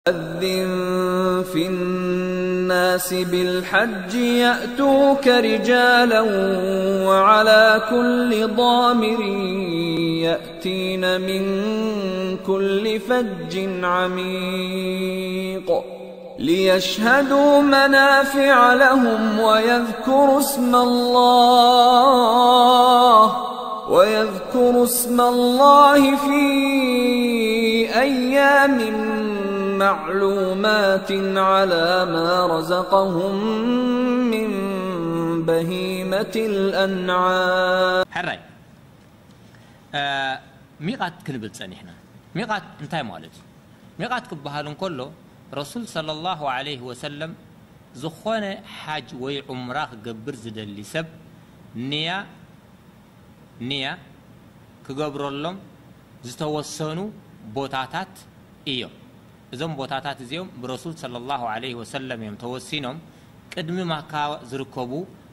أذن في الناس بالحج يأتوك رجالا وعلى كل ضامر يأتين من كل فج عميق ليشهدوا منافع لهم ويذكروا اسم الله ويذكروا اسم الله في أيام معلومات على ما رزقهم من بهيمة الأنعام. ሕራይ እ፣ ሚቓት ክንብል ጸኒሕና። ሚቓት እንታይ ማለት እዩ? ሚቓት ክበሃል እንከሎ ረሱል ሰለላሁ ዐለይሂ ወሰለም ዝኾነ ሓጅ ወይ ዑምራ ክገብር ዝደሊ ሰብ ንያ ንያ ክገብረሎም ዝተወሰኑ ቦታታት እዮም። እዞም ቦታታት እዚኦም ብረሱል ሰለላሁ ዐለይሂ ወሰለም እዮም ተወሲኖም። ቅድሚ ማካ ዝርከቡ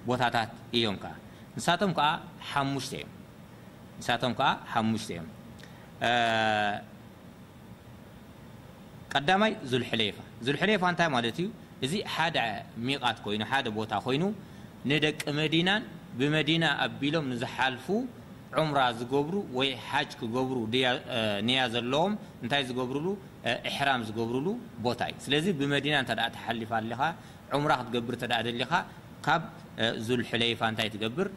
ቦታታት እዮም ከኣ። ንሳቶም ከኣ ሓሙሽተ እዮም። ንሳቶም ከኣ ሓሙሽተ እዮም። እ፣ ቀዳማይ ዙልሕሌፋ። ዙልሕሌፋ እንታይ ማለት እዩ? እዚ ሓደ ሚቓት ኮይኑ፣ ሓደ ቦታ ኮይኑ፣ ንደቂ መዲናን ብመዲና ኣቢሎም ንዝሓልፉ ዑምራ ዝገብሩ ወይ ሓጅ ክገብሩ ድያ-፣ እ፣ ንያ ዘለዎም እንታይ ዝገብሩሉ? እ፣ ኢሕራም ዝገብሩሉ ቦታ እዩ። ስለዚ ብመዲና እንተ ደኣ ትሓልፍ ኣለኻ፣ ዑምራ ክትገብር እንተ ደኣ ደሊኻ፣ ካብ፣ እ፣ ዙልሕሌፋ እንታይ ትገብር?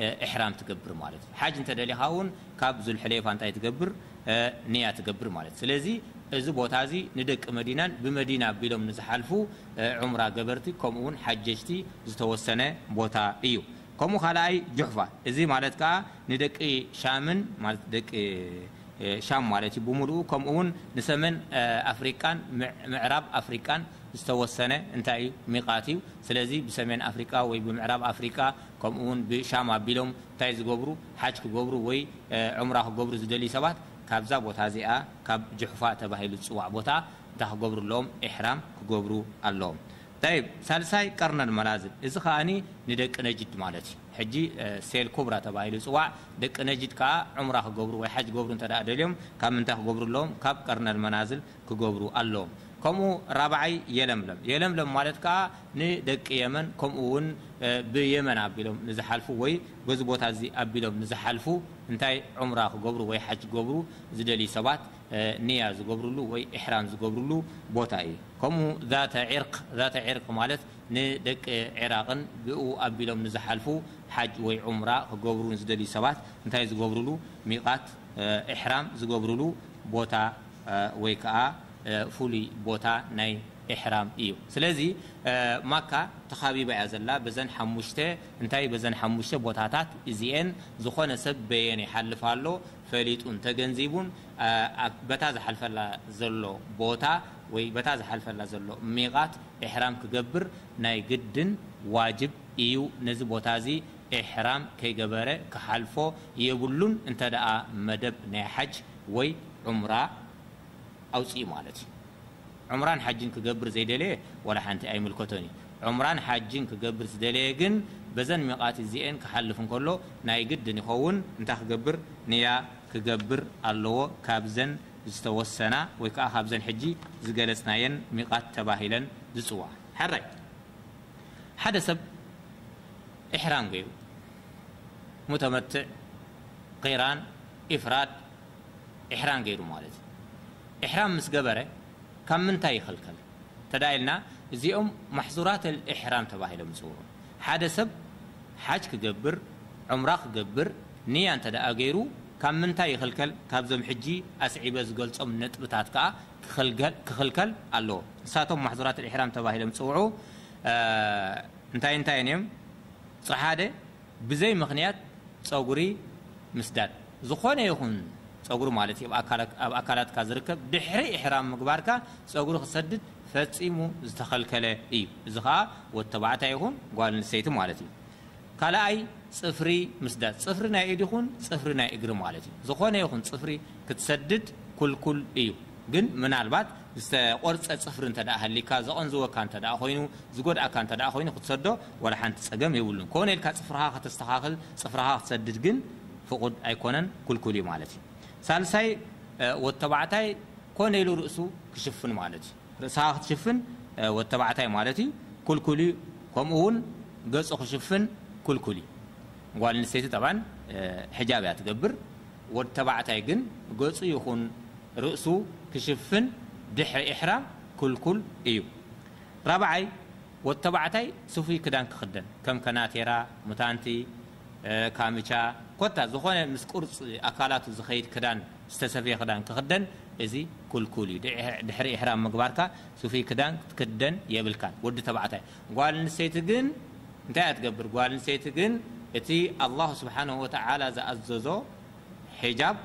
እ፣ ኢሕራም ትገብር ማለት እዩ። ሓጅ እንተ ደሊኻ እውን ካብ ዙልሕሌፋ እንታይ ትገብር? እ፣ ንያ ትገብር ማለት እዩ። ስለዚ እዚ ቦታ እዚ ንደቂ መዲናን ብመዲና ኣቢሎም ንዝሓልፉ፣ እ፣ ዑምራ ገበርቲ ከምኡ እውን ሓጀጅቲ ዝተወሰነ ቦታ እዩ። ከምኡ ካልኣይ ጁሕፋ፣ እዚ ማለት ከኣ ንደቂ ሻምን ማለት ደቂ፣ እ፣ ሻም ማለት እዩ ብምሉኡ፣ ከምኡ እውን ንሰሜን፣ እ፣ ኣፍሪቃን ምዕ-፣ ምዕራብ ኣፍሪቃን ዝተወሰነ እንታይ እዩ? ሚቓት እዩ። ስለዚ ብሰሜን ኣፍሪቃ ወይ ብምዕራብ ኣፍሪቃ ከምኡ እውን ብሻም ኣቢሎም እንታይ ዝገብሩ? ሓጅ ክገብሩ ወይ፣ እ፣ ዑምራ ክገብሩ ዝደልዩ ሰባት ካብዛ ቦታ እዚኣ፣ ካብ ጁሕፋ ተባሂሉ ዝጽዋዕ ቦታ እንታይ ክገብሩ ኣለዎም? ኢሕራም ክገብሩ ኣለዎም። ጠይብ፣ ሳልሳይ ቀርነል መናዝል። እዚ ከኣኒ ንደቂ ነጅድ ማለት እዩ። ሕጂ፣ እ፣ ሴል ኩብራ ተባሂሉ ይጽዋዕ። ደቂ ነጅድ ከኣ ዑምራ ክገብሩ ወይ ሓጅ ክገብሩ እንተ ደኣ ደልዮም ካብ ምንታይ ክገብሩ ኣለዎም? ካብ ቀርነል መናዝል ክገብሩ ኣለዎም። ከምኡ ራብዓይ የለምለም። የለምለም ማለት ከኣ ንደቂ የመን ከምኡ እውን፣ እ፣ ብየመን ኣቢሎም ንዝሓልፉ ወይ በዚ ቦታ እዚ ኣቢሎም ንዝሓልፉ እንታይ ዑምራ ክገብሩ ወይ ሓጅ ክገብሩ ዝደልዩ ሰባት፣ እ፣ ንያ ዝገብሩሉ ወይ ኢሕራም ዝገብሩሉ ቦታ እዩ። ከምኡ ዛተ ዒርቅ፣ ዛተ ዒርቅ ማለት ንደቂ ዒራቕን ብኡ ኣቢሎም ንዝሓልፉ ሓጅ ወይ ዑምራ ክገብሩ ንዝደልዩ ሰባት እንታይ ዝገብሩሉ? ሚቓት፣ እ፣ ኢሕራም ዝገብሩሉ ቦታ፣ እ፣ ወይ ከኣ፣ እ፣ ፍሉይ ቦታ ናይ ኢሕራም እዩ። ስለዚ፣ እ፣ ማካ ተኻቢባ እያ ዘላ በዘን ሓሙሽተ፣ እንታይ በዘን ሓሙሽተ ቦታታት እዚኤን። ዝኾነ ሰብ በየን ይሓልፍ ኣሎ ፈሊጡን ተገንዚቡን፣ እ፣ ኣብ፣ በታ ዝሓልፈላ ዘሎ ቦታ ወይ በታ ዝሓልፈላ ዘሎ ሚቓት ኢሕራም ክገብር ናይ ግድን ዋጅብ እዩ። ነዚ ቦታ እዚ ኢሕራም ከይገበረ ክሓልፎ የብሉን፣ እንተ ደኣ መደብ ናይ ሓጅ ወይ ዑምራ ኣውጺኡ ማለት እዩ። ዑምራን ሓጅን ክገብር ዘይደለየ ዋላ ሓንቲ ኣይምልከቶን እዩ። ዑምራን ሓጅን ክገብር ዝደለየ ግን በዘን ሚቓት እዚኤን ክሓልፍ እንከሎ ናይ ግድን ይኸውን እንታይ ክገብር? ንያ ክገብር ኣለዎ። ካብዘን ዝተወሰና ወይ ከኣ ካብዘን ሕጂ ዝገለጽናየን ሚቓት ተባሂለን ዝጽዋዓ። ሕራይ፣ ሓደ ሰብ ኢሕራም ገይሩ፣ ሙተመትዕ፣ ቂራን፣ ኢፍራድ፣ ኢሕራም ገይሩ ማለት እዩ። ኢሕራም ምስ ገበረ ካብ ምንታይ ይኽልከል? ተዳ ኢልና እዚኦም ማሕዙራት ኢሕራም ተባሂሎም ይጽውዑ። ሓደ ሰብ ሓጅ ክገብር፣ ዑምራ ክገብር ንያ እንተ ደኣ ገይሩ ካብ ምንታይ ይኽልከል? ካብዞም ሕጂ ኣስዒበ ዝገልጾም ነጥብታት ከኣ ክኽልከል፣ ክኽልከል ኣለዎ። ንሳቶም ማሕዙራት ኢሕራም ተባሂሎም ይጽውዑ። እ፣ እንታይ እንታይ እዮም? ሓደ፣ ብዘይ ምኽንያት ጸጉሪ ምስዳድ። ዝኾነ ይኹን ጸጉሪ ማለት እዩ፣ ኣብ ኣካላት-፣ ኣብ ኣካላትካ ዝርከብ ድሕሪ ኢሕራም ምግባርካ ጸጉሪ ክሰድድ ፈጺሙ ዝተኸልከለ እዩ። እዚ ኸኣ ወዲ ተባዕታይ ይኹን ጓል ኣንስተይቲ ማለት እዩ። ካልኣይ፣ ጽፍሪ ምስዳድ። ጽፍሪ ናይ ኢድ ይኹን ጽፍሪ ናይ እግሪ ማለት እዩ። ዝኾነ ይኹን ጽፍሪ ክትሰድድ ኩልኩል እዩ። ግን ምናልባት ዝተቆርጸ ጽፍሪ እንተ ደኣ ሃሊካ፣ ዘቐንዝወካ እንተ ደኣ ኮይኑ፣ ዝጎድኣካ እንተ ደኣ ኮይኑ ክትሰዶ ዋላ ሓንቲ ጸገም የብሉን። ኮነ ኢልካ ጽፍርኻ ከተስተኻኽል፣ ጽፍርኻ ክትሰድድ ግን ፍቑድ ኣይኮነን፣ ኩልኩል እዩ ማለት እዩ። ሳልሳይ፣ እ፣ ወዲ ተባዕታይ ኮነ ኢሉ ርእሱ ክሽፍን ማለት እዩ። ርእስኻ ክትሽፍን ወተባዕታይ ማለት እዩ ክልኩል እዩ። ከምኡ እውን ገጹ ክሽፍን ክልኩል እዩ። ጓል ኣንስተይቲ ጠብዓን ሕጃብ እያ ትገብር። ወተባዕታይ ግን ገጹ ይኹን ርእሱ ክሽፍን ድሕሪ ኢሕራም ክልኩል እዩ። ራብዓይ፣ ወተባዕታይ ስፉይ ክዳን ክኽደን ከም ከናቴራ፣ ሙታንቲ፣ ካምቻ፣ ኮታ ዝኾነ ምስ ቅርጺ ኣካላቱ ዝኸይድ ክዳን፣ ዝተሰፍየ ክዳን ክኽደን፣ እዚ ክልኩል እዩ። ድሕሪ ኢሕራም ምግባርካ ስፉይ ክዳን ክትክደን የብልካን፣ ወዲ ተባዕታይ። ጓል ኣንስተይቲ ግን እንታይ እያ ትገብር? ጓል ኣንስተይቲ ግን እቲ ኣላሁ ስብሓነሁ ወተዓላ ዝኣዘዞ ሒጃብ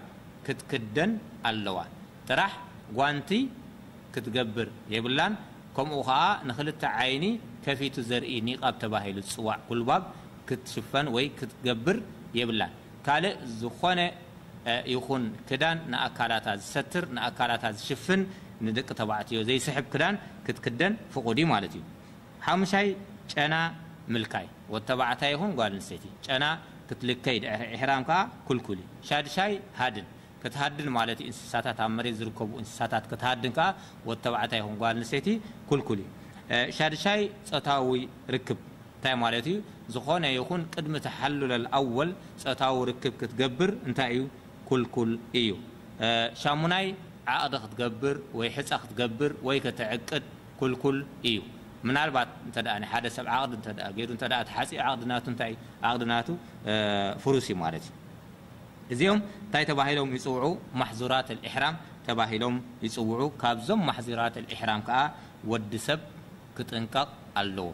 ክትክደን ኣለዋ። ጥራሕ ጓንቲ ክትገብር የብላን። ከምኡ ኸዓ ንኽልተ ዓይኒ ከፊቱ ዘርኢ ኒቓብ ተባሂሉ ዝጽዋዕ ጉልባብ ክትሽፈን ወይ ክትገብር የብላን። ካልእ ዝኾነ ይኹን ክዳን ንኣካላታ ዝሰትር፣ ንኣካላታ ዝሽፍን፣ ንደቂ ተባዕትዮ ዘይስሕብ ክዳን ክትክደን ፍቑድ እዩ ማለት እዩ። ሓሙሻይ፣ ጨና ምልካይ፣ ወተባዕታይ ይኹን ጓል ኣንስተይቲ ጨና ክትልከይ ድሕሪ ኢሕራም ከኣ ክልኩል እዩ። ሻድሻይ፣ ሃድን ክትሃድን ማለት እዩ። እንስሳታት፣ ኣብ መሬት ዝርከቡ እንስሳታት ክትሃድን ከኣ ወተባዕታይ ይኹን ጓል ኣንስተይቲ ክልኩል እዩ። ሻድሻይ፣ ጾታዊ ርክብ እንታይ ማለት እዩ? ዝኾነ ይኹን ቅድሚ ተሓሉለል ኣወል ጾታዊ ርክብ ክትገብር እንታይ እዩ? ክልኩል እዩ። ሻሙናይ፣ ዓቕዲ ክትገብር ወይ ሕጸ ክትገብር ወይ ከተዕቅድ ክልኩል እዩ። ምናልባት እንተ ደኣ ንሓደ ሰብ ዓቕዲ እንተ ደኣ ገይሩ እንተ ደኣ ተሓጺኡ ዓቕዲ ናቱ እንታይ እዩ? ዓቕዲ ናቱ ፍሩስ እዩ ማለት እዩ። እዚኦም እንታይ ተባሂሎም ይጽውዑ? ማሕዙራት ኣልኢሕራም ተባሂሎም ይጽውዑ። ካብዞም ማሕዙራት ኣልኢሕራም ከኣ ወዲ ሰብ ክጥንቀቕ ኣለዎ።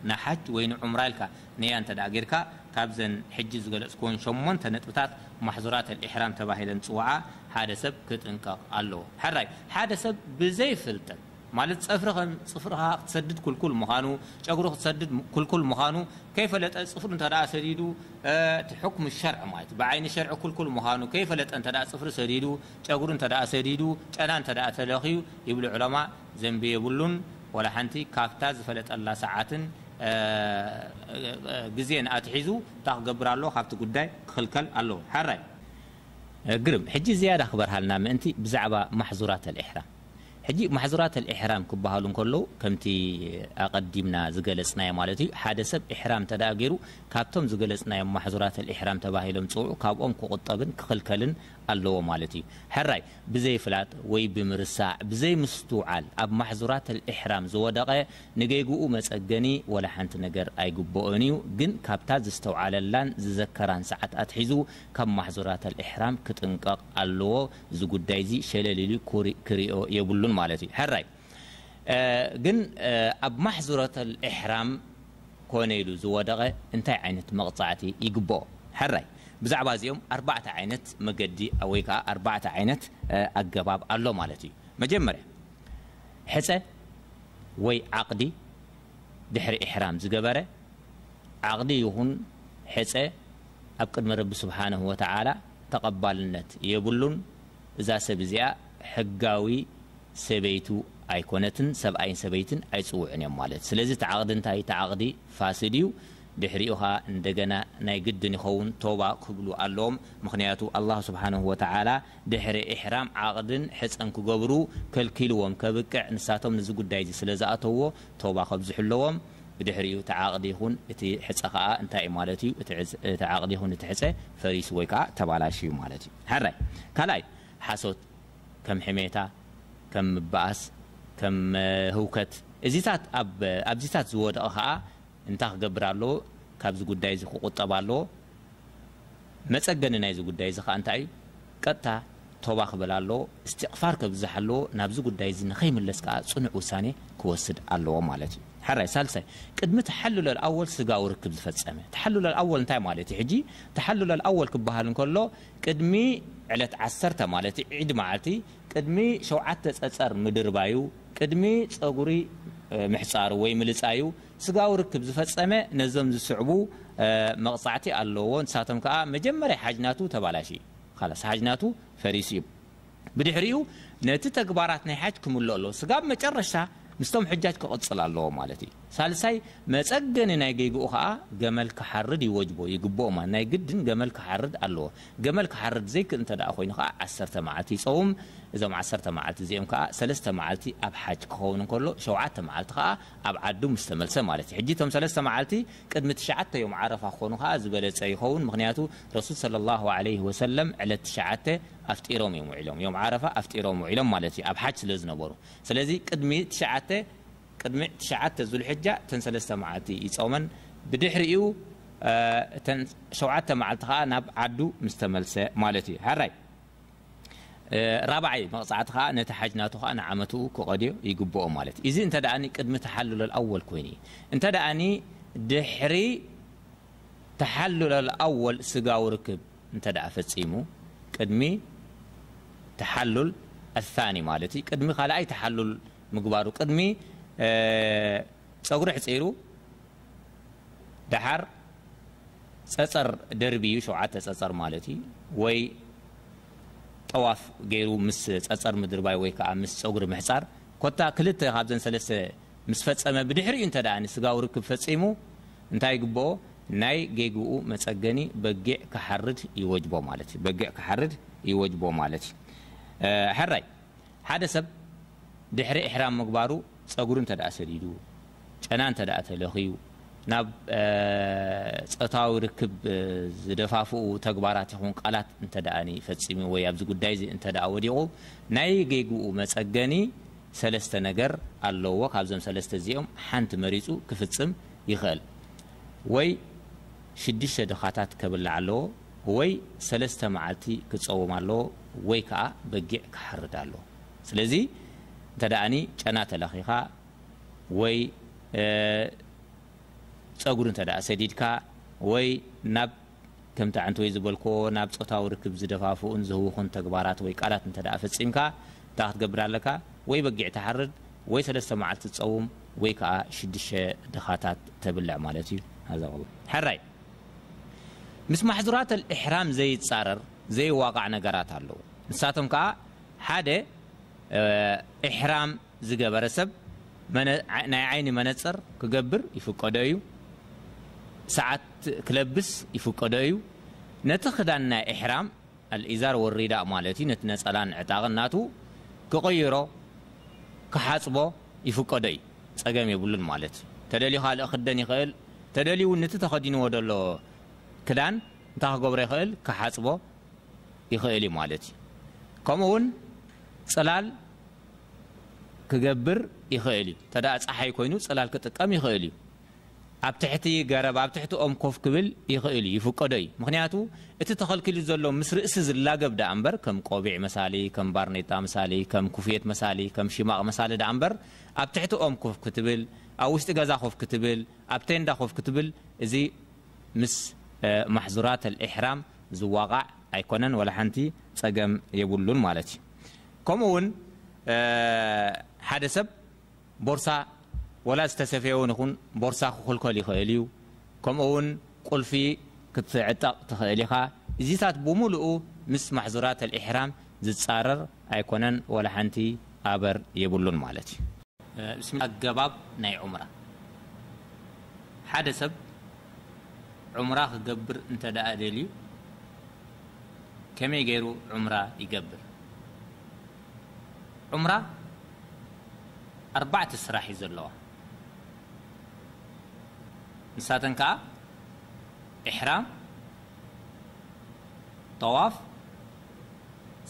ንሓጅ ወይ ንዑምራ ኢልካ ንያ እንተ ደኣ ጌርካ፣ ካብዘን ሕጂ ዝገለጽኩወን ሸሞንተ ነጥብታት ማሕዙራት ኣልኢሕራም ተባሂለን ዝጽውዓ ሓደ ሰብ ክጥንቀቕ ኣለዎ። ሕራይ፣ ሓደ ሰብ ብዘይ ፍልጠት፣ ማለት ጸፍሪ ከም ጽፍርኻ ክትሰድድ ክልኩል ምዃኑ፣ ጨጉሩ ክትሰድድ ክልኩል ምዃኑ ከይፈለጠ ጽፍሩ እንተ ደኣ ሰዲዱ፣ እቲ ሕክም ሸርዕ ማለት ብዓይኒ ሸርዒ ክልኩል ምዃኑ ከይፈለጠ እንተ ደኣ ጽፍሪ ሰዲዱ፣ ጨጉሩ እንተ ደኣ ሰዲዱ፣ ጨና እንተ ደኣ ተለኽዩ ይብሉ ዑለማ፣ ዘንቢ የብሉን። ወላ ሓንቲ ካብታ ዝፈለጠላ ሰዓትን ግዜን ኣትሒዙ እንታይ ክገብር ኣለዎ? ካብቲ ጉዳይ ክኽልከል ኣለዎ። ሕራይ። ግርም። ሕጂ ዝያዳ ክበርሃልና ምእንቲ ብዛዕባ ማሕዙራት ኣልኢሕራም። ሕጂ ማሕዙራት ኣልኢሕራም ክበሃሉ እንከለዉ፣ ከምቲ ኣቐዲምና ዝገለጽናዮ ማለት እዩ። ሓደ ሰብ ኢሕራም እንተ ደኣ ገይሩ፣ ካብቶም ዝገለጽናዮም ማሕዙራት ኣልኢሕራም ተባሂሎም ዝጽውዑ፣ ካብኦም ክቑጠብን ክኽልከልን ኣለዎ ማለት እዩ። ሕራይ፣ ብዘይፍላጥ ወይ ብምርሳዕ፣ ብዘይምስትውዓል ኣብ ማሕዙራት ኣልኢሕራም ዝወደቐ ንጌግኡ መጸገኒ ወላ ሓንቲ ነገር ኣይግብኦን እዩ። ግን ካብታ ዝስተውዓለላን ዝዘከራን ሰዓት ኣትሒዙ ካብ ማሕዙራት ኣልኢሕራም ክጥንቀቕ ኣለዎ። እዚ ጉዳይ እዚ ሸለል ኢሉ ኩሪ-፣ ክሪኦ የብሉን ማለት እዩ። ሕራይ፣ እ፣ ግን፣ እ፣ ኣብ ማሕዙረት ኣልኢሕራም ኮነ ኢሉ ዝወደቐ እንታይ ዓይነት መቕጻዕቲ ይግብኦ? ሕራይ፣ ብዛዕባ እዚኦም ኣርባዕተ ዓይነት መገዲ ወይ ከኣ ኣርባዕተ ዓይነት፣ እ፣ ኣገባብ ኣሎ ማለት እዩ። መጀመርያ፣ ሕጸ ወይ ዓቕዲ ድሕሪ ኢሕራም ዝገበረ፣ ዓቕዲ ይኹን ሕጸ ኣብ ቅድሚ ረቢ ስብሓነሁ ወተዓላ ተቐባልነት የብሉን። እዛ ሰብ እዚኣ ሕጋዊ ሰበይቱ ኣይኮነትን፣ ሰብኣይን ሰበይትን ኣይጽውዑን እዮም ማለት። ስለዚ እቲ ዓቕዲ እንታይ? እቲ ዓቕዲ ፋሲድ እዩ። ድሕሪኡ ኸኣ እንደገና ናይ ግድን ይኸውን ቶባ ክብሉ ኣለዎም። ምኽንያቱ ኣላህ ስብሓነሁ ወተዓላ ድሕሪ ኢሕራም ዓቕድን ሕጸን ክገብሩ ከልኪልዎም ከብቅዕ፣ ንሳቶም ነዚ ጉዳይ እዚ ስለ ዝኣተውዎ ቶባ ከብዝሑ ኣለዎም። ብድሕሪኡ እቲ ዓቕዲ ይኹን እቲ ሕጸ ኸኣ እንታይ እዩ ማለት እዩ? እቲ ዕጽ-፣ እቲ ዓቕዲ ይኹን እቲ ሕጸ ፈሪሱ ወይ ከኣ ተባላሽዩ ማለት እዩ። ሕራይ። ካልኣይ፣ ሓሶት፣ ከም ሕሜታ፣ ከም ምባኣስ፣ ከም፣ እ፣ ህውከት፣ እዚታት ኣብ፣ ኣብዚታት ዝወደቐ ኸኣ እንታይ ክገብር ኣለዎ? ካብዚ ጉዳይ እዚ ክቑጠብ ኣለዎ። መጸገኒ ናይዚ ጉዳይ እዚ ኸኣ እንታይ እዩ? ቀጥታ ቶባ ክብል ኣለዎ፣ እስትቕፋር ከብዝሕ ኣለዎ፣ ናብዚ ጉዳይ እዚ ንኸይምለስ ከኣ ጽኑዕ ውሳኔ ክወስድ ኣለዎ ማለት እዩ። ሕራይ፣ ሳልሳይ፣ ቅድሚ ተሓሉለል ኣወል ስጋዊ ርክብ ዝፈጸመ። ተሓሉለል ኣወል እንታይ ማለት እዩ? ሕጂ ተሓሉለል ኣወል ክበሃል እንከሎ፣ ቅድሚ ዕለት ዓሰርተ ማለት እዩ፣ ዒድ መዓልቲ፣ ቅድሚ ሸውዓተ ጸጸር ምድርባዩ፣ ቅድሚ ጸጉሪ፣ እ፣ ምሕጻሩ ወይ ምልጻዩ፣ ስጋዊ ርክብ ዝፈጸመ ነዞም ዝስዕቡ፣ እ፣ መቕጻዕቲ ኣለዎ። ንሳቶም ከኣ መጀመርያ ሓጅ ናቱ ተባላሽዩ። ኻላስ ሓጅ ናቱ ፈሪሱ እዩ። ብድሕሪኡ ነቲ ተግባራት ናይ ሓጅ ክምልኦ ኣለዎ። ስጋብ መጨረሽታ ምስቶም ሕጃጅ ክቕጽል ኣለዎ ማለት እዩ። ሳልሳይ፣ መጸገኒ ናይ ጌግኡ ኸኣ ገመል ክሓርድ ይወጅቦ፣ ይግብኦ ማለት ናይ ግድን ገመል ክሓርድ ኣለዎ። ገመል ክሓርድ ዘይክእል እንተ ደኣ ኮይኑ ኸኣ ዓሰርተ መዓልቲ ይጸውም። እዞም ዓሰርተ መዓልቲ እዚኦም ከዓ ሰለስተ መዓልቲ ኣብ ሓጅ ክኸውን እንከሎ፣ ሸውዓተ መዓልቲ ከዓ ኣብ ዓዱ ምስ ተመልሰ ማለት እዩ። ሕጂ እቶም ሰለስተ መዓልቲ ቅድሚ ትሽዓተ ዮም ዓረፋ ክኾኑ ከዓ ዝበለጸ ይኸውን። ምኽንያቱ ረሱል ሰለላሁ ዐለይሂ ወሰለም ዕለት ትሽዓተ ኣፍጢሮም እዮም ውዒሎም፣ ዮም ዓረፋ ኣፍጢሮም ውዒሎም ማለት እዩ፣ ኣብ ሓጅ ስለ ዝነበሩ። ስለዚ ቅድሚ ትሽዓተ ቅድሚ ትሽዓተ ዙልሕጃ እተን ሰለስተ መዓልቲ ይጾመን፣ ብድሕሪኡ፣ እ፣ እተን ሸውዓተ መዓልቲ ከዓ ናብ ዓዱ ምስ ተመልሰ ማለት እዩ። ሕራይ፣ እ፣ ራብዓይ መቕጻዕቲ ከዓ ነቲ ሓጅ ናቱ ከዓ ንዓመትኡ ክቐድዮ ይግብኦ ማለት እዩ። እዚ እንተ ደኣኒ ቅድሚ ተሓሉለል ኣወል ኮይኑ እዩ። እንተ ደኣኒ ድሕሪ ተሓሉለል ኣወል ስጋዊ ርክብ እንተ ደኣ ፈጺሙ፣ ቅድሚ ተሓሉል ኣሳኒ ማለት እዩ፣ ቅድሚ ካልኣይ ተሓሉል ምግባሩ፣ ቅድሚ፣ እ፣ ጸጉሪ ሕጺሩ፣ ደሓር ጸጸር ደርብዩ፣ ሸውዓተ ጸጸር ማለት እዩ፣ ወይ ጠዋፍ ገይሩ ምስ ጸጸር ምድርባይ ወይ ከኣ ምስ ጸጉሪ ምሕጻር፣ ኮታ ክልተ ካብዘን ሰለስተ ምስ ፈጸመ፣ ብድሕሪኡ እንተ ደኣ ንስጋዊ ርክብ ፈጺሙ፣ እንታይ ይግብኦ? ናይ ጌግኡ መጸገኒ በጊዕ ክሓርድ ይወጅቦ ማለት እዩ። በጊዕ ክሓርድ ይወጅቦ ማለት እዩ። እ፣ ሕራይ፣ ሓደ ሰብ ድሕሪ ኢሕራም ምግባሩ ጸጉሪ እንተ ደኣ ሰዲዱ፣ ጨና እንተ ደኣ ተለኽዩ፣ ናብ፣ እ፣ ጾታዊ ርክብ፣ እ፣ ዝደፋፍኡ ተግባራት ይኹን ቃላት እንተ ደኣ ፈጺሙ ወይ ኣብዚ ጉዳይ እዚ እንተ ደኣ ወዲቑ፣ ናይ ጌግኡ መጸገኒ ሰለስተ ነገር ኣለዎ። ካብዞም ሰለስተ እዚኦም ሓንቲ መሪጹ ክፍጽም ይኽእል። ወይ ሽዱሽተ ድኻታት ከብልዕ ኣለዎ፣ ወይ ሰለስተ መዓልቲ ክጸውም ኣለዎ፣ ወይ ከኣ በጊዕ ክሓርድ ኣለዎ። ስለዚ እንተ ደኣኒ ጨና ተለኺኻ ወይ፣ እ፣ ጸጉሪ እንተ ደኣ ሰዲድካ ወይ ናብ ከምቲ ኣንተ ወይ ዝበልክዎ ናብ ጾታዊ ርክብ ዝደፋፍኡን ዝህውኹን ተግባራት ወይ ቃላት እንተ ደኣ ፈጺምካ፣ እንታይ ክትገብር ኣለካ? ወይ በጊዕ ትሓርድ፣ ወይ ሰለስተ መዓልቲ ትጸውም፣ ወይ ከኣ ሽዱሽተ ድኻታት ተብልዕ ማለት እዩ። ሃዛ ወላ። ሕራይ። ምስ ማሕዙራት ኣልኢሕራም ዘይጻረር፣ ዘይዋቃዕ ነገራት ኣለዉ። ንሳቶም ከኣ ሓደ፣ እ፣ ኢሕራም ዝገበረ ሰብ መነ-፣ ዓ-፣ ናይ ዓይኒ መነጽር ክገብር ይፍቀዶ እዩ። ሰዓት ክለብስ ይፍቀዶ እዩ። ነቲ ክዳን ናይ ኢሕራም፣ ኣልኢዛር ወሪዳእ ማለት እዩ፣ ነቲ ነጸላን ዕጣቕን ናቱ ክቕይሮ፣ ክሓጽቦ ይፍቀዶ እዩ። ጸገም የብሉን ማለት እዩ። ተደልዩ ካልእ ክደን ይኽእል፣ ተደልዩ እውን ነቲ ተኸዲንዎ ዘሎ ክዳን እንታይ ክገብሮ ይኽእል? ክሓጽቦ ይኽእል እዩ ማለት እዩ። ከምኡ እውን ጽላል ክገብር ይኽእል እዩ። እንተ ደኣ ጸሓይ ኮይኑ ጽላል ክጥቀም ይኽእል እዩ። ኣብ ትሕቲ ገረብ፣ ኣብ ትሕቲ ኦም ኮፍ ክብል ይኽእል እዩ፣ ይፍቀዶ እዩ። ምኽንያቱ እቲ ተኸልኪሉ ዘሎ ምስ ርእሲ ዝላገብ ደኣ እምበር፣ ከም ቆቢዕ መሳሊ፣ ከም ባርኔጣ መሳሊ፣ ከም ኩፍየት መሳሊ፣ ከም ሽማቕ መሳሊ ደኣ እምበር፣ ኣብ ትሕቲ ኦም ኮፍ ክትብል፣ ኣብ ውሽጢ ገዛ ኮፍ ክትብል፣ ኣብ ቴንዳ ኮፍ ክትብል፣ እዚ ምስ፣ እ፣ ማሕዙራት ኣልኢሕራም ዝዋቓዕ ኣይኮነን፣ ወላ ሓንቲ ጸገም የብሉን ማለት እዩ። ከምኡ እውን፣ እ፣ ሓደ ሰብ ቦርሳ፣ ወላ ዝተሰፈየ እውን ይኹን ቦርሳ ክኹልከል ይኽእል እዩ። ከምኡ እውን ቁልፊ ክትዕጠቕ ትኽእል ኢኻ። እዚታት ብምሉኡ ምስ ማሕዙራት ኣልኢሕራም ዝጻረር ኣይኮነን፣ ወላ ሓንቲ ኣበር የብሉን ማለት እዩ። እ፣ ብስሚላ፣ ኣገባብ ናይ ዑምራ። ሓደ ሰብ ዑምራ ክገብር እንተ ደኣ ደልዩ፣ ከመይ ገይሩ ዑምራ ይገብር? ዑምራ ኣርባዕተ ስራሕ እዩ ዘለዋ። ንሳተን ከኣ፣ ኢሕራም፣ ጠዋፍ፣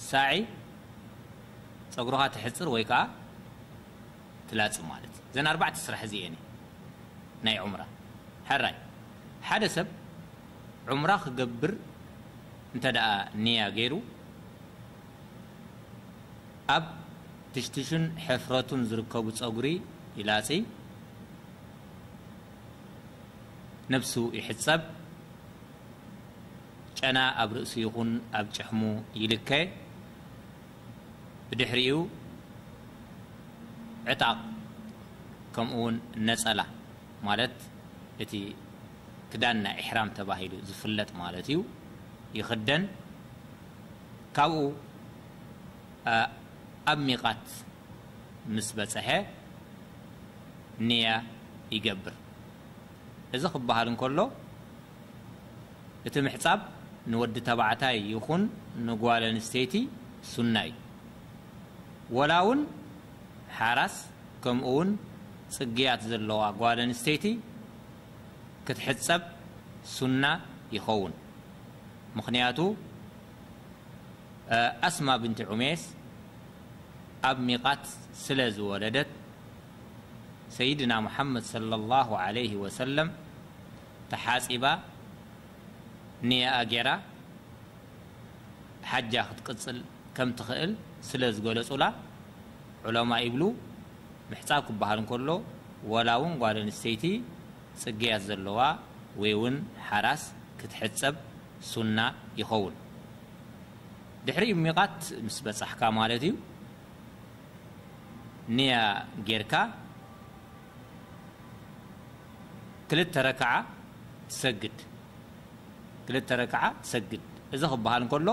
ሳዒ፣ ጸጉርኻ ትሕጽር ወይ ከኣ ትላጽ ማለት እዩ። እዘን ኣርባዕተ ስራሕ እዚኤን ናይ ዑምራ። ሕራይ፣ ሓደ ሰብ ዑምራ ክገብር እንተ ደኣ ንያ ገይሩ፣ ኣብ ትሽትሹን ሕፍረቱን ዝርከቡ ጸጉሪ ይላጺ፣ ነብሱ ይሕጸብ፣ ጨና ኣብ ርእሱ ይኹን ኣብ ጭሕሙ ይልከ፣ ብድሕሪኡ ዕጣቕ ከምኡ እውን ነጸላ ማለት እቲ ክዳን ናይ ኢሕራም ተባሂሉ ዝፍለጥ ማለት እዩ ይኽደን። ካብኡ፣ እ፣ ኣብ ሚቓት ምስ በጽሐ ንያ ይገብር። እዚ ክበሃል እንከሎ፣ እቲ ምሕጻብ ንወዲ ተባዕታይ ይኹን ንጓል ኣንስተይቲ ሱና እዩ። ወላ እውን ሓራስ ከምኡ እውን ጽግያት ዘለዋ ጓል ኣንስተይቲ ክትሕጸብ ሱና ይኸውን። ምኽንያቱ ኣስማ ብንቲ ዑሜስ ኣብ ሚቓት ስለ ዝወለደት ሰይድና ሙሓመድ ሰለላሁ ዐለይሂ ወሰለም ተሓጺባ ንያኣ ጌራ ሓጃ ክትቅጽል ከም ትኽእል ስለ ዝገለጹላ፣ ዑለማ ይብሉ፣ ምሕጻብ ክበሃል እንከሎ፣ ወላ እውን ጓል ኣንስተይቲ ጽግያት ዘለዋ ወይ እውን ሓራስ ክትሕጸብ ሱና ይኸውን። ድሕሪኡ ሚቓት ምስ በጻሕካ ማለት እዩ። ንያ ጌርካ ክልተ ረክዓ ትሰግድ። ክልተ ረክዓ ትሰግድ። እዚ ክበሃል እንከሎ፣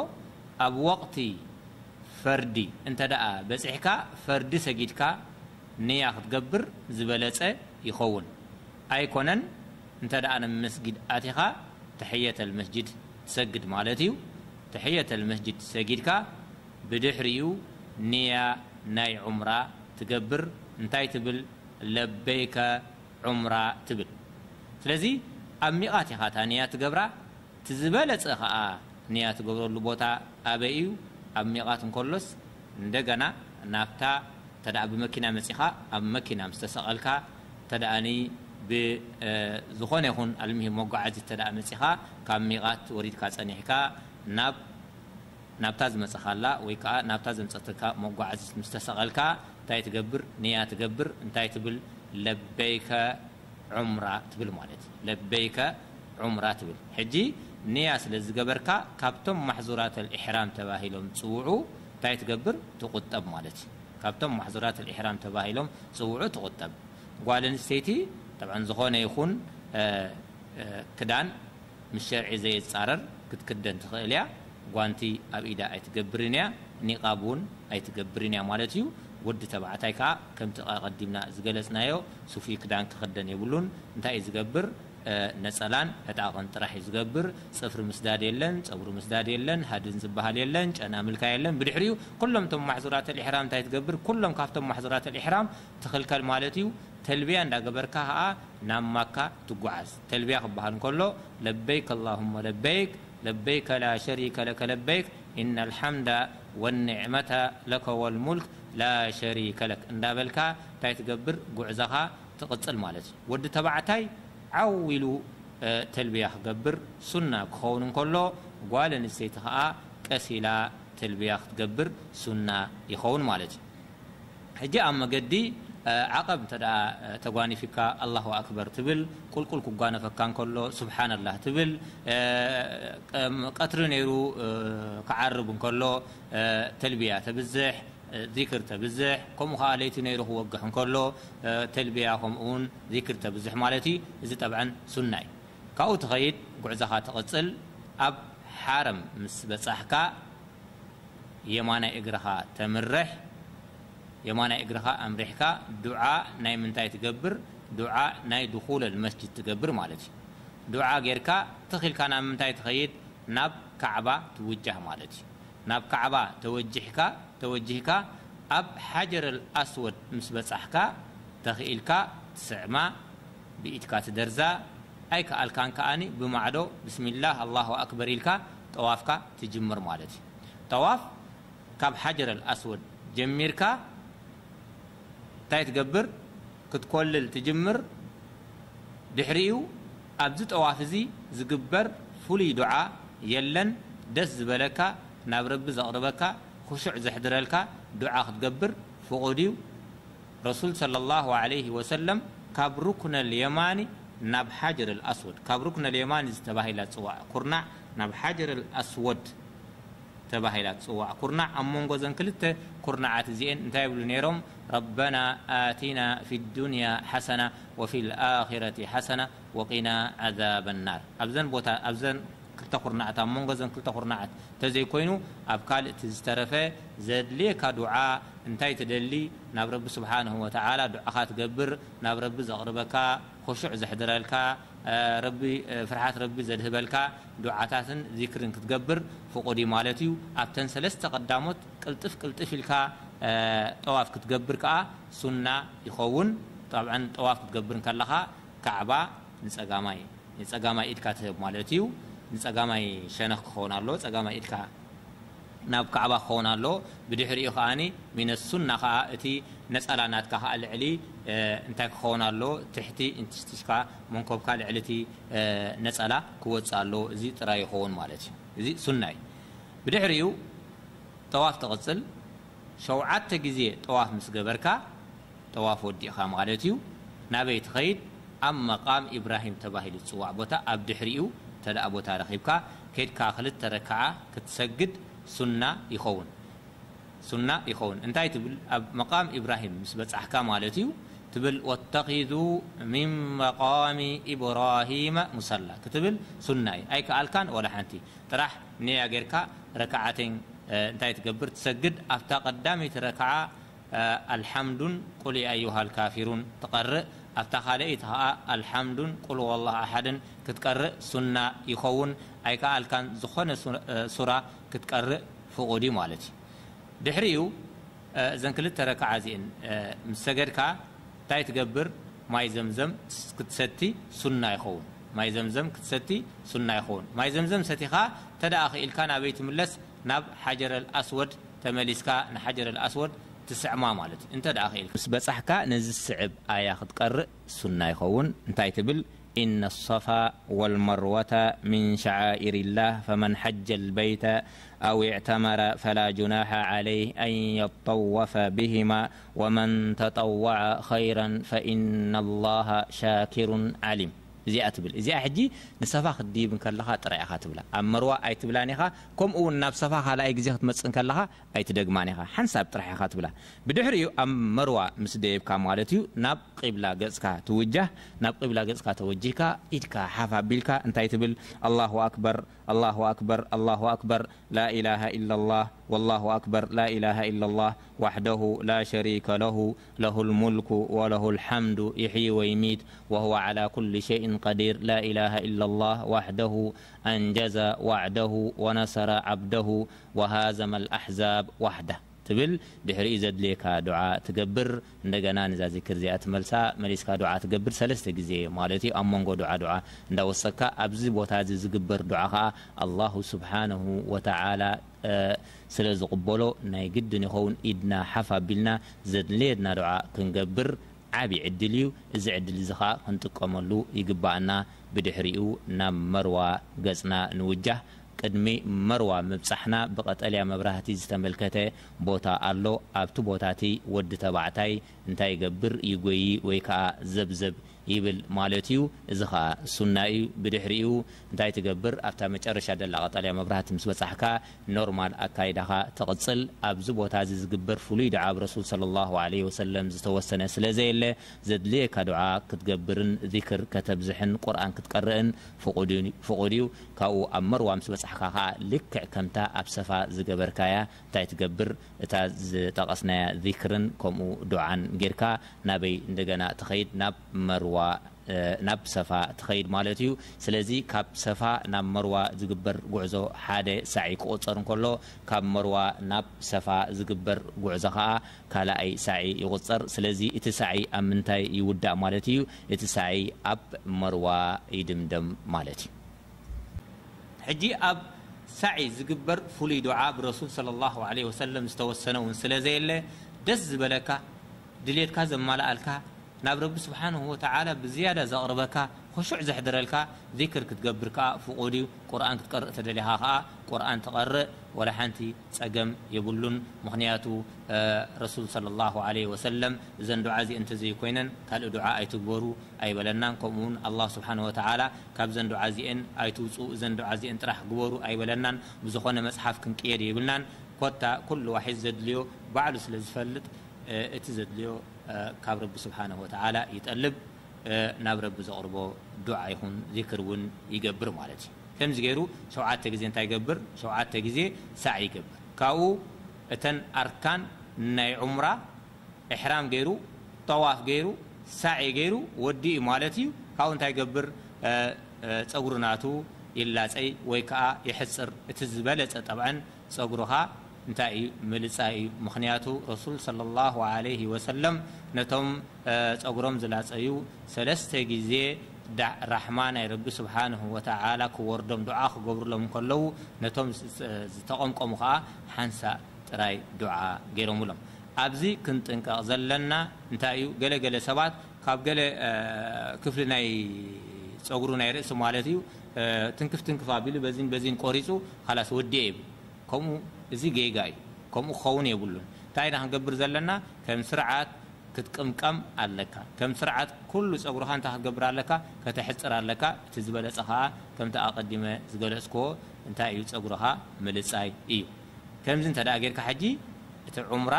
ኣብ ወቕቲ ፈርዲ እንተ ደኣ በጺሕካ፣ ፈርዲ ሰጊድካ ንያ ክትገብር ዝበለጸ ይኸውን። ኣይኮነን፣ እንተ ደኣ ናብ መስጊድ ኣቲኻ፣ ተሕየተል መስጅድ ትሰግድ ማለት እዩ። ተሕየተል መስጅድ ሰጊድካ፣ ብድሕሪኡ ንያ ናይ ዑምራ ትገብር። እንታይ ትብል? ለበይከ ዑምራ ትብል። ስለዚ ኣብ ሚቓት ኢኻ እታ ንያ ትገብራ። እቲ ዝበለጸ ኸኣ ንያ ትገብረሉ ቦታ ኣበይ እዩ? ኣብ ሚቓት እንከሎስ እንደገና ናብታ፣ እንተ ደኣ ብመኪና መጺኻ፣ ኣብ መኪና ምስ ተሰቐልካ፣ እንተ ደኣኒ ብ-፣ እ፣ ዝኾነ ይኹን ኣልምሂም መጓዓዚ እንተ ደኣ መጺኻ፣ ካብ ሚቓት ወሪድካ ጸኒሕካ ናብ፣ ናብታ ዝመጸኻላ ወይ ከኣ ናብታ ዘምጸትካ መጓዓዚት ምስ ተሰቐልካ፣ እንታይ ትገብር? ንያ ትገብር። እንታይ ትብል? ለበይከ ዑምራ ትብል ማለት እዩ። ለበይከ ዑምራ ትብል። ሕጂ ንያ ስለ ዝገበርካ፣ ካብቶም ማሕዙራት ኣልኢሕራም ተባሂሎም ዝጽውዑ እንታይ ትገብር? ትቑጠብ ማለት እዩ። ካብቶም ማሕዙራት ኣልኢሕራም ተባሂሎም ዝጽውዑ ትቑጠብ። ጓል ኣንስተይቲ፣ ጠብዓን፣ ዝኾነ ይኹን፣ እ፣ እ፣ ክዳን ምስ ሸርዒ ዘየጻረር ክትክደን ትኽእል እያ። ጓንቲ ኣብ ኢዳ ኣይትገብርን እያ፣ ኒቓብ እውን ኣይትገብርን እያ ማለት እዩ። ወዲ ተባዕታይ ከኣ ከምቲ ኣቐዲምና ዝገለጽናዮ፣ ሱፊ ክዳን ክኽደን የብሉን። እንታይ እዩ ዝገብር? እ፣ ነጸላን ዕጣቕን ጥራሕ እዩ ዝገብር። ጽፍሪ ምስዳድ የለን፣ ጸጉሪ ምስዳድ የለን፣ ሃድን ዝበሃል የለን፣ ጨና ምልካይ የለን። ብድሕሪኡ ኩሎም እቶም ማሕዙራት ኣልኢሕራም እንታይ ትገብር? ኩሎም ካብቶም ማሕዙራት ኣልኢሕራም ትኽልከል ማለት እዩ። ተልቢያ እንዳገበርካ ኸኣ ናብ ማካ ትጓዓዝ። ተልቢያ ክበሃል እንከሎ፣ ለበይክ ኣላሁመ ለበይክ፣ ለበይከ ላ ሸሪከ ለከ ለበይክ፣ ኢነል ሓምደ ወኒዕመተ ለከ ወልሙልክ ላ ሸሪከ ለክ እንዳበልካ እንታይ ትገብር? ጉዕዞኻ ትቕጽል ማለት እዩ። ወዲ ተባዕታይ ዓው ኢሉ፣ እ፣ ተልቢያ ክገብር ሱና ክኸውን እንከሎ፣ ጓል ኣንስተይቲ ኸኣ ቀስ ኢላ ተልቢያ ክትገብር ሱና ይኸውን ማለት እዩ። ሕጂ ኣብ መገዲ፣ እ፣ ዓቐብ እንተ ደኣ፣ እ፣ ተጓኒፊካ፣ ኣላሁ ኣክበር ትብል፣ ቁልቁል ክጓነፈካ እንከሎ፣ ሱብሓነላህ ትብል፣ እ፣ ቀም-፣ ቀትሪ ነይሩ፣ እ፣ ክዓርብ እንከሎ፣ እ፣ ተልቢያ ተብዝሕ፣ እ፣ ዚክር ተብዝሕ፣ ከምኡ ኸኣ ለይቲ ነይሩ ክወግሕ እንከሎ፣ እ፣ ተልቢያ ከምኡ እውን ዚክር ተብዝሕ ማለት እዩ። እዚ ጠብዐን ሱና እዩ። ካብኡ ትኸይድ፣ ጉዕዞኻ ትቕጽል። ኣብ ሓረም ምስ በጻሕካ፣ የማናይ እግርኻ ተምርሕ። የማናይ እግርኻ ኣምሪሕካ ዱዓ ናይ ምንታይ ትገብር? ዱዓ ናይ ድኹለል መስጅድ ትገብር ማለት እዩ። ዱዓ ጌርካ ትኽ ኢልካ ናብ ምንታይ ትኸይድ? ናብ ካዕባ ትውጃህ ማለት እዩ። ናብ ካዕባ ተወጂሕካ፣ ተወጂህካ ኣብ ሓጀረል ኣስወድ ምስ በጻሕካ፣ ተኽኢልካ ትስዕማ፣ ብኢድካ ትደርዛ፣ ኣይከኣልካን ከኣኒ ብማዕዶ ብስሚላህ ኣላሁ ኣክበር ኢልካ ጠዋፍካ ትጅምር ማለት እዩ። ጠዋፍ ካብ ሓጀረል ኣስወድ ጀሚርካ እንታይ ትገብር? ክትኮልል ትጅምር። ድሕሪኡ ኣብዚ ጠዋፍ እዚ ዝግበር ፍሉይ ዱዓ የለን። ደስ ዝበለካ፣ ናብ ረቢ ዘቕርበካ፣ ኹሹዕ ዘሕድረልካ ዱዓ ክትገብር ፍቑድ እዩ። ረሱል ሰለላሁ ዐለይሂ ወሰለም ካብ ሩክነል የማኒ ናብ ሓጀረል ኣስወድ፣ ካብ ሩክነል የማኒ ዝተባሂላ ትጽዋዕ ኩርናዕ ናብ ሓጀረል ኣስወድ ተባሂላ ትጽዋዕ ኩርናዕ፣ ኣብ መንጎ እዘን ክልተ ኩርናዓት እዚኤን እንታይ ይብሉ ነይሮም? ረበና ኣቲና ፊ ዱንያ ሓሰና ወፊል ኣኺረቲ ሓሰና ወቂና ዓዛበ ናር። ኣብዘን ቦታ፣ ኣብዘን ክልተ ኩርናዓት፣ ኣብ መንጎ እዘን ክልተ ኩርናዓት እንተዘይኮይኑ፣ ኣብ ካልእ እቲ ዝተረፈ ዘድልየካ ዱዓ እንታይ ትደሊ? ናብ ረቢ ስብሓንሁ ወተዓላ ዱዓኻ ትገብር፣ ናብ ረቢ ዘቕርበካ፣ ኹሹዕ ዘሕድረልካ፣ እ፣ ረቢ፣ እ፣ ፍርሓት ረቢ ዘድህበልካ ዱዓታትን ዚክርን ክትገብር ፍቑድ እዩ ማለት እዩ። ኣብተን ሰለስተ ቀዳሞት ቅልጥፍ ቅልጥፍ ኢልካ ጠዋፍ ክትገብር ከኣ ሱና ይኸውን። ጠብዓን ጠዋፍ ክትገብር እንከለኻ ካዕባ ንጸጋማይ ንጸጋማይ ኢድካ ትህብ ማለት እዩ። ንጸጋማይ ሸነኽ ክኸውን ኣለዎ። ጸጋማይ ኢድካ ናብ ካዕባ ክኸውን ኣለዎ። ብድሕሪኡ ከኣ ሚነ ሱና ከኣ እቲ ነጸላ ናትካ ከኣ ልዕሊ እንታይ ክኸውን ኣለዎ? ትሕቲ እንትሽትሽካ መንኮብካ ልዕሊ እቲ ነጸላ ክወጽእ ኣለዎ። እዚ ጥራይ ይኸውን ማለት እዩ። እዚ ሱና እዩ። ብድሕሪኡ ጠዋፍ ትቕጽል። ሸውዓተ ግዜ ጠዋፍ ምስ ገበርካ ጠዋፍ ወዲእኻ ማለት እዩ። ናበይ ትኸይድ? ኣብ መቃም ኢብራሂም ተባሂሉ ዝጽዋዕ ቦታ ኣብ ድሕሪኡ እንተ ደኣ ቦታ ረኺብካ ከይድካ ክልተ ረክዓ ክትሰግድ ሱና ይኸውን። ሱና ይኸውን። እንታይ ትብል? ኣብ መቃም ኢብራሂም ምስ በጻሕካ ማለት እዩ። ትብል ወተኺዙ ሚን መቃሚ ኢብራሂመ ሙሰላ ክትብል ሱና እዩ። ኣይከኣልካን ወላ ሓንቲ። ጥራሕ ንያ ጌርካ ረክዓተይን እንታይ ትገብር? ትሰግድ። ኣብታ ቀዳመይቲ ረክዓ ኣልሓምዱን ቁል ኣዩሃል ካፊሩን ትቀርእ። ኣብታ ካልኣይቲ ከኣ ኣልሓምዱን ቁል ወላህ ኣሓድን ክትቀርእ ሱና ይኸውን። ኣይከኣልካን ዝኾነ ሱራ ክትቀርእ ፍቑድ እዩ ማለት እዩ። ድሕሪኡ እዘን ክልተ ረክዓ እዚእን ምስ ሰገድካ እንታይ ትገብር? ማይ ዘምዘም ክትሰቲ ሱና ይኸውን። ማይ ዘምዘም ክትሰቲ ሱና ይኸውን። ማይ ዘምዘም ሰቲኻ እንተ ደኣ ክኢልካ ናበይ ትምለስ? ናብ ሓጀረል ኣስወድ ተመሊስካ ንሓጀረል ኣስወድ ትስዕማ ማለት እዩ። እንተ ደኣ ክኢልካ። ምስ በጻሕካ ነዚ ዝስዕብ ኣያ ክትቀርእ ሱና ይኸውን። እንታይ ትብል? إن الصفا والمروة من شعائر الله فمن حج البيت أو اعتمر فلا جناح عليه أن يطوف بهما ومن تطوع خيرا فإن الله شاكر عليم። እዚኣ ትብል። እዚኣ ሕጂ ንሰፋ ክትድይብ እንከለኻ ጥራይ ኢኻ ትብላ። ኣብ መርዋ ኣይትብላን ኢኻ። ከምኡ እውን ናብ ሰፋ ካልኣይ ግዜ ክትመጽእ እንከለኻ ኣይትደግማን ኢኻ። ሓንሳብ ጥራሕ ኢኻ ትብላ። ብድሕሪኡ ኣብ መርዋ ምስ ደየብካ ማለት እዩ፣ ናብ ቂብላ ገጽካ ትውጃህ። ናብ ቂብላ ገጽካ ተወጂህካ ኢድካ ሓፍ ኣቢልካ እንታይ ትብል? ኣላሁ ኣክበር፣ ኣላሁ ኣክበር፣ ኣላሁ ኣክበር፣ ላ ኢላሃ ኢላላህ፣ ወላሁ ኣክበር፣ ላ ኢላሃ ኢላላህ፣ ዋሕደሁ ላ ሸሪከ ለሁ፣ ለሁል ሙልኩ ወለሁል ሐምዱ፣ ይሕዪ ወይሚት፣ ወሁወ ዐላ ኩሊ ሸይእን ቀዲር፣ ላ ኢላሃ ኢላላህ፣ ዋሕደሁ ኣንጀዘ ዋዕደሁ ወነሰረ ዐብደሁ ወሃዘመል ኣሕዛብ ዋሕዳ ትብል። ድሕሪኡ ዘድልየካ ዱዓ ትገብር። እንደገና ነዛ ዚክር እዚኣ ትመልሳ፣ መሊስካ ዱዓ ትገብር ሰለስተ ግዜ ማለት እዩ። ኣብ መንጎ ዱዓ ዱዓ እንዳወሰካ ኣብዚ ቦታ እዚ ዝግበር ዱዓ ከኣ ኣላሁ ስብሓነሁ ወተዓላ ስለ ዝቕበሎ ናይ ግድን ይኸውን ኢድና ሓፍ ኣቢልና ዘድልየና ዱዓ ክንገብር ዓቢ ዕድል እዩ። እዚ ዕድል እዚ ኸኣ ክንጥቀመሉ ይግባኣና። ብድሕሪኡ ናብ መርዋ ገጽና ንውጃህ። ቅድሚ መርዋ ምብጻሕና ብቐጠልያ መብራህቲ ዝተመልከተ ቦታ ኣሎ። ኣብቲ ቦታ እቲ ወዲ ተባዕታይ እንታይ ይገብር? ይጎዪ ወይ ከኣ ዘብዘብ ይብል ማለት እዩ። እዚ ኸኣ ሱና እዩ። ብድሕሪኡ እንታይ ትገብር? ኣብታ መጨረሻ ደላ ቀጠልያ መብራህቲ ምስ በጻሕካ ኖርማል ኣካይዳኻ ትቕጽል። ኣብዚ ቦታ እዚ ዝግበር ፍሉይ ዱዓ ብረሱል ሰለላሁ ዐለይሂ ወሰለም ዝተወሰነ ስለ ዘየለ፣ ዘድልየካ ዱዓ ክትገብርን ዚክር ከተብዝሕን ቁርኣን ክትቀርእን ፍቑድ እዩ፣ ፍቑድ እዩ። ካብኡ ኣብ መርዋ ምስ በጻሕካ ኸኣ ልክዕ ከምታ ኣብ ሰፋ ዝገበርካያ እንታይ ትገብር? እታ ዝጠቐስናያ ዚክርን ከምኡ ዱዓን ጌርካ ናበይ እንደገና ትኸይድ? ናብ መርዋ ናብ ሰፋ ትኸይድ ማለት እዩ። ስለዚ ካብ ሰፋ ናብ መርዋ ዝግበር ጉዕዞ ሓደ ሳዒ ክቑጸር እንከሎ፣ ካብ መርዋ ናብ ሰፋ ዝግበር ጉዕዞ ኸኣ ካልኣይ ሳዒ ይቑጸር። ስለዚ እቲ ሳዒ ኣብ ምንታይ ይውዳእ ማለት እዩ? እቲ ሳዒ ኣብ መርዋ ይድምደም ማለት እዩ። ሕጂ ኣብ ሳዒ ዝግበር ፍሉይ ዱዓ ብረሱል ሰለላሁ ዐለይሂ ወሰለም ዝተወሰነ እውን ስለ ዘየለ፣ ደስ ዝበለካ ድልየትካ ዘማልኣልካ ናብ ረቢ ስብሓንሁ ወተዓላ ብዝያዳ ዘቕርበካ፣ ኹሹዕ ዘሕድረልካ ዚክር ክትገብር ከኣ ፍቑድ እዩ። ቁርኣን ክትቀርእ ተደሊኻ ከኣ ቁርኣን ትቐርእ፣ ወላ ሓንቲ ጸገም የብሉን። ምኽንያቱ ረሱል ሰለላሁ ዐለይሂ ወሰለም እዘን ዱዓ እዚአን እንተዘይኮይነን ካልእ ዱዓ ኣይትግበሩ ኣይበለናን። ከምኡውን ኣላህ ስብሓንሁ ወተዓላ ካብዘን ዱዓ እዚአን ኣይትውፅኡ፣ እዘን ዱዓ እዚአን ጥራሕ ግበሩ ኣይበለናን። ብዝኾነ መፅሓፍ ክንቅየድ የብልናን። ኮታ ኩሉ ዋሒድ ዘድልዮ ባዕሉ ስለ ዝፈልጥ እቲ ዘድልዮ ካብ ረቢ ስብሓንሁ ወተዓላ ይጠልብ፣ ናብ ረቢ ዘቕርቦ ዱዓ ይኹን ዚክር እውን ይገብር ማለት እዩ። ከምዚ ገይሩ ሸውዓተ ግዜ እንታይ ይገብር? ሸውዓተ ግዜ ሳዕ ይገብር። ካብኡ እተን ኣርካን ናይ ዑምራ፣ ኢሕራም ገይሩ፣ ጠዋፍ ገይሩ፣ ሳዒ ገይሩ ወዲኡ ማለት እዩ። ካብኡ እንታይ ይገብር? ጸጉሪ ናቱ ይላጸይ ወይ ከኣ ይሕጽር። እቲ ዝበለጸ ጠብዐን ጸጉርኻ እንታይ እዩ? ምልጻይ እዩ። ምኽንያቱ ረሱል ሰለላሁ ዐለይሂ ወሰለም ነቶም፣ እ፣ ጸጉሮም ዝላጸዩ ሰለስተ ግዜ ዳ-፣ ራሕማ ናይ ረቢ ስብሓንሁ ወተዓላ ክወርዶም ዱዓ ክገብሩሎም እንከለዉ ነቶም ዝ-፣ ዝተቐምቀሙ ኸዓ ሓንሳእ ጥራይ ዱዓ ገይሮምሎም። ኣብዚ ክንጥንቀቕ ዘለና እንታይ እዩ? ገለ ገለ ሰባት ካብ ገለ፣ እ፣ ክፍሊ ናይ ጸጉሩ ናይ ርእሲ ማለት እዩ፣ እ፣ ትንክፍ ትንክፍ ኣቢሉ በዚን በዚን ቆሪጹ ካላስ ወዲኤ ይብል። ከምኡ እዚ ጌጋ እዩ። ከምኡ ክኸውን የብሉን። እንታይ ኢና ክንገብር ዘለና? ከም ስርዓት ክትቅምቀም ኣለካ። ከም ስርዓት ኩሉ ጸጉርኻ እንታይ ክትገብር ኣለካ? ከተሕጽር ኣለካ። እቲ ዝበለጸ ኸኣ ከምቲ ኣቐዲመ ዝገለጽክዎ እንታይ እዩ? ጸጉርኻ ምልጻይ እዩ። ከምዚ እንተ ደኣ ጌርካ ሕጂ እቲ ዑምራ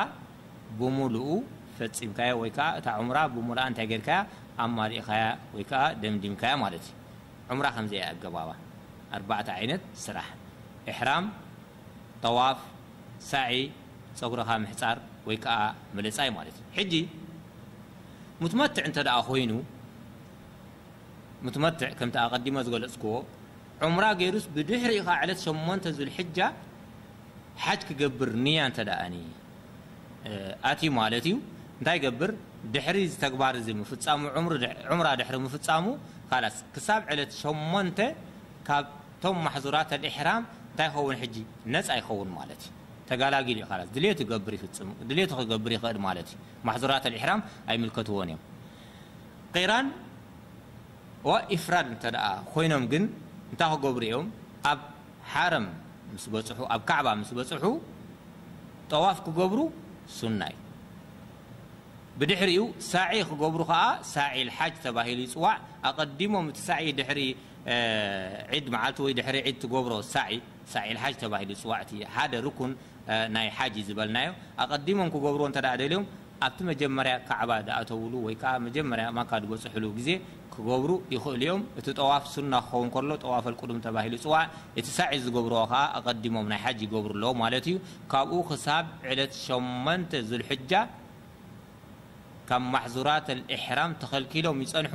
ብምሉኡ ፈጺምካዮ ወይ ከኣ እታ ዑምራ ብምሉኣ እንታይ ጌርካያ? ኣማሊእካያ ወይ ከኣ ደምዲምካያ ማለት እዩ። ዑምራ ከምዚ እያ ኣገባባ። ኣርባዕተ ዓይነት ስራሕ። ኢሕራም፣ ጠዋፍ፣ ሳዒ፣ ጸጉርኻ ምሕጻር ወይ ከኣ ምልጻይ ማለት እዩ። ሕጂ ሙትመትዕ እንተ ደኣ ኮይኑ፣ ሙትመትዕ ከምቲ ኣቐዲመ ዝገለጽክዎ፣ ዑምራ ገይሩስ ብድሕሪኡ ኸኣ ዕለት ሸሞንተ ዙልሕጃ ሓጅ ክገብር ንያ እንተ ደኣኒ፣ እ፣ ኣትዩ ማለት እዩ። እንታይ ይገብር? ድሕሪ እዚ ተግባር እዚ ምፍጻሙ፣ ዑምሩ ድሕ-፣ ዑምራ ድሕሪ ምፍጻሙ፣ ካላስ ክሳብ ዕለት ሸሞንተ ካብቶም ማሕዙራት ኣልኢሕራም እንታይ ይኸውን ሕጂ? ነጻ ይኸውን ማለት እዩ። ተጋላጊሉ እዩ። ካላስ ድልየቱ ይገብር ይፍጽም፣ ድልየቱ ክገብር ይኽእል ማለት እዩ። ማሕዙራት ኣልኢሕራም ኣይምልከትዎን እዮም። ቂራን ወኢፍራድ እንተ ደኣ ኮይኖም ግን እንታይ ክገብሩ እዮም? ኣብ ሓረም ምስ በጽሑ፣ ኣብ ካዕባ ምስ በጽሑ ጠዋፍ ክገብሩ ሱና እዩ። ብድሕሪኡ ሳዒ ክገብሩ ኸኣ ሳዒ ልሓጅ ተባሂሉ ይጽዋዕ። ኣቐዲሞም እቲ ሳዒ ድሕሪ፣ እ፣ ዒድ መዓልቲ ወይ ድሕሪ ዒድ ትገብሮ ሳዒ፣ ሳዒ ልሓጅ ተባሂሉ ይጽዋዕ። እቲ ሓደ ርኩን፣ እ፣ ናይ ሓጅ ዝበልናዮ ኣቐዲሞም ክገብርዎ እንተ ደኣ ደልዮም ኣብቲ መጀመርያ ካዕባ ዝኣተውሉ ወይ ከኣ መጀመርያ ማካ ዝበጽሕሉ ግዜ ክገብሩ ይኽእሉ እዮም። እቲ ጠዋፍ ሱና ክኸውን ከሎ ጠዋፍ ኣልቁዱም ተባሂሉ ይጽዋዕ። እቲ ሳዒ ዝገብርዎ ከኣ ኣቐዲሞም ናይ ሓጅ ይገብሩ ኣለዉ ማለት እዩ። ካብኡ ክሳብ ዕለት ሸሞንተ ዙልሕጃ ካብ ማሕዙራት ኣልኢሕራም ተኸልኪሎም ይጸንሑ።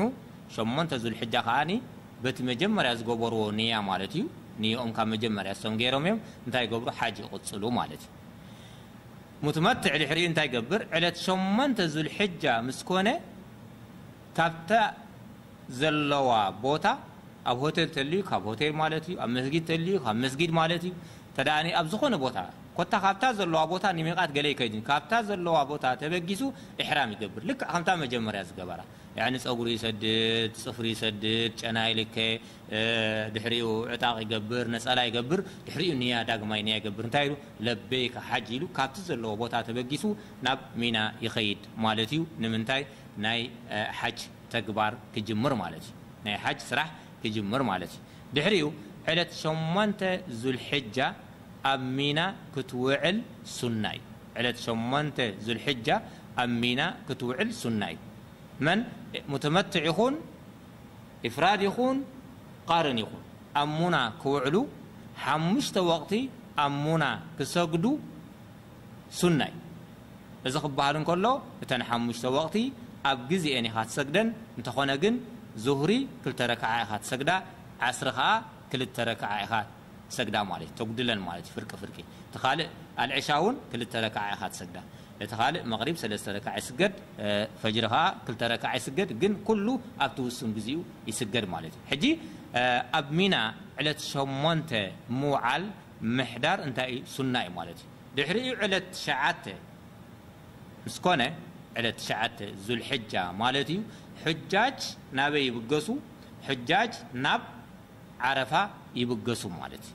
ሸሞንተ ዙልሕጃ ከኣኒ በቲ መጀመርያ ዝገበርዎ ንያ ማለት እዩ። ንየኦም ካብ መጀመርያ እሶም ገይሮም እዮም። እንታይ ይገብሩ? ሓጅ ይቕጽሉ ማለት እዩ። ሙትመትዕ ድሕሪኡ እንታይ ይገብር? ዕለት ሸሞንተ ዙልሕጃ ምስ ኮነ ካብታ ዘለዋ ቦታ፣ ኣብ ሆቴል ተልዩ ካብ ሆቴል ማለት እዩ፣ ኣብ መስጊድ ተልዩ ካብ መስጊድ ማለት እዩ። ተደኣኒ ኣብ ዝኾነ ቦታ፣ ኮታ ካብታ ዘለዋ ቦታ ንሚቃት ገለ ይከይድን፣ ካብታ ዘለዋ ቦታ ተበጊሱ ኢሕራም ይገብር። ልክዕ ከምታ መጀመርያ ዝገበራ። ያዕኒ ጸጉሪ ይሰድድ፣ ጽፍሪ ይሰድድ፣ ጨና ይልከ፣ እ፣ ድሕሪኡ ዕጣቕ ይገብር፣ ነጸላ ይገብር፣ ድሕሪኡ ንያ ዳግማይ ንያ ይገብር። እንታይ ኢሉ? ለበይከ ሓጅ ኢሉ ካብቲ ዘለዎ ቦታ ተበጊሱ ናብ ሚና ይኸይድ ማለት እዩ። ንምንታይ? ናይ፣ እ፣ ሓጅ ተግባር ክጅምር ማለት እዩ። ናይ ሓጅ ስራሕ ክጅምር ማለት እዩ። ድሕሪኡ ዕለት ሸሞንተ ዙልሕጃ ኣብ ሚና ክትውዕል ሱና እዩ። ዕለት ሸሞንተ ዙልሕጃ ኣብ ሚና ክትውዕል ሱና እዩ። መን ሙተመትዕ ይኹን፣ ኢፍራድ ይኹን፣ ቃርን ይኹን፣ ኣብ ሙና ክውዕሉ፣ ሓሙሽተ ወቕቲ ኣብ ሙና ክሰግዱ ሱና እዩ። እዚ ክበሃል እንከሎ፣ እተን ሓሙሽተ ወቕቲ ኣብ ግዜኤን ኢኻ ትሰግደን፣ እንተኾነ ግን ዙህሪ ክልተ ረክዓ ኢኻ ትሰግዳ፣ ዓስሪ ኸኣ ክልተ ረክዓ ኢኻ ትሰግዳ ማለት እዩ። ተጉድለን ማለት እዩ፣ ፍርቂ ፍርቂ። እቲ ካልእ ኣልዕሻ እውን ክልተ ረክዓ ኢኻ ትሰግዳ። እቲ ካልእ መቕሪብ ሰለስተ ረክዓ ይስገድ፣ እ፣ ፈጅሪ ኸኣ ክልተ ረክዓ ይስገድ፣ ግን ኩሉ ኣብቲ ውሱን ግዜኡ ይስገድ ማለት እዩ። ሕጂ፣ እ፣ ኣብ ሚና ዕለት ሸሞንተ ምውዓል ምሕዳር እንታይ እዩ? ሱና እዩ ማለት እዩ። ድሕሪኡ ዕለት ትሽዓተ ምስ ኮነ፣ ዕለት ትሽዓተ ዙልሕጃ ማለት እዩ፣ ሑጃጅ ናበይ ይብገሱ? ሑጃጅ ናብ ዓረፋ ይብገሱ ማለት እዩ።